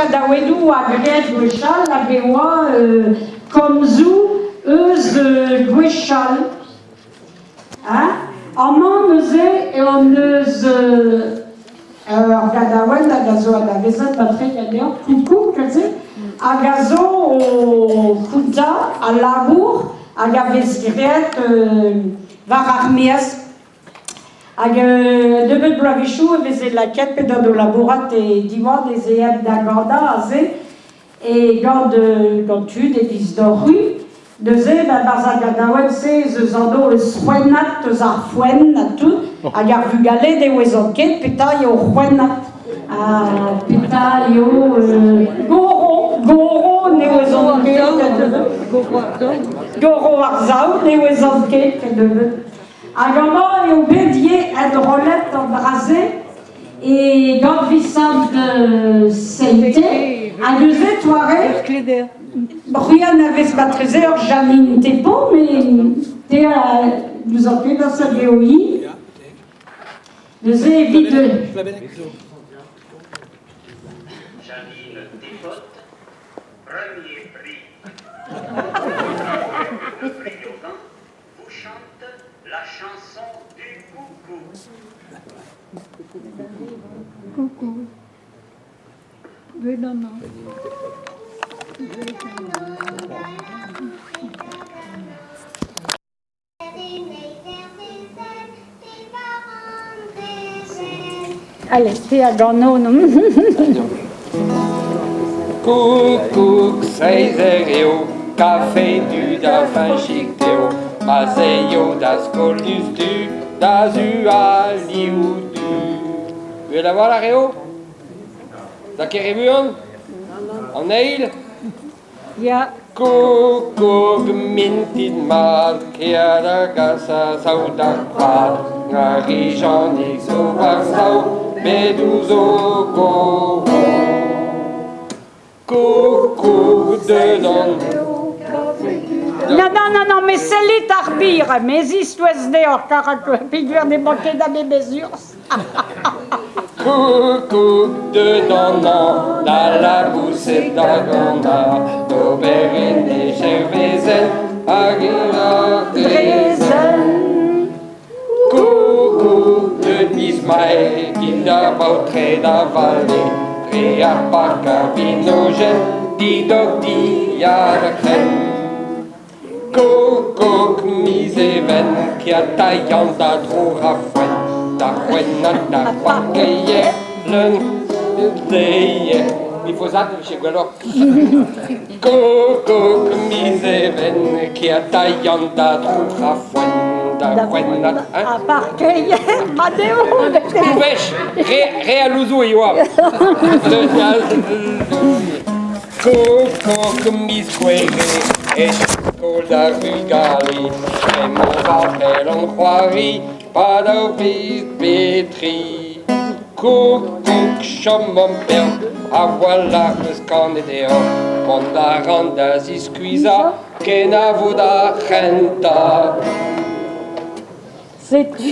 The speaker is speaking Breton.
kanaouennoù a graet gwechall hag e oa komzoù eus gwechall. Hein? Amañ neuze hon eus ur ganaouenn hag a zo anavezet matre ganeoc'h, Koukoug neuze, hag a zo o kontañ al labour hag a vez graet war ar maez. Hag nebeut bloavezhioù e veze lakaet p'edon o labourat e Diwan ez eemp da ganañ aze e gant gant tud e-giz deoc'h-c'hwi. Neuze, barzh ar ganaouenn-se ez eus anv eus c'hwennat, eus ar foenn ha tout, hag ar vugale ne ouezont ket petra eo c'hwennat. Ha petra eo goro, goro ne ouezont ket. Goro ar saout ne ouezont ket kennebeut. Hag amañ eo bet ivez enrollet an dra-se e gant Visant Seite ha neuze 'toare c'hwi anavez marteze ur Janine Thépaut mais te n'ouzon ket peseurt eo hi. Neuze evit Janine Thépaut, premier prix. Le prix Gauguin vous chante la chanson du coucou. Coucou. Allez, te a gano, non? Koukoug, seizh eur eo, kafe du da Fañchig eo, ma'z eio da skol diouzhtu, da zu al liv du. Gwell a-walc'h eo? Da Kerebuan? An eil? Ya. Koukoug mintin mat, kea da gas a sav d'ar prad, Marijanig zo war-sav, bet ouzh o goro. Koukoug deus an... Non, non, non, non, mais sellit ar bir, me ziskouez deoc'h, kar peogwir n'emañ ket a bebezh urzh. Koukoug deut an hañv da laboused da ganañ, d'ober en e chervezenn hag en ur drezenn. Koukoug deut miz Mae, dit d'ar baotred a vale, dre ar park a vinojenn, didog diarc'hen. Koukoug miz Even, kia tailhan da dro ra foenn, da c'hwennat d'ar parkeier leun deier. Il faut ça, vije gwelloc'h. Koukoug miz Even, kia tailhan da dro ra foenn, da c'hwennat. Hein? Ar parkeier, mat eo. Div wech, re, re a louzoù e oa. Koukoug miz Gouere, e skol d'ar vugale, emañ war-wel an c'hoari, 'pad ur viz pe dri. Koukoug, chomomp peoc'h, a-walc'h eus kanet deoc'h, mont a ran da ziskuizhañ, kenavo d'ar c'hentañ. Setu.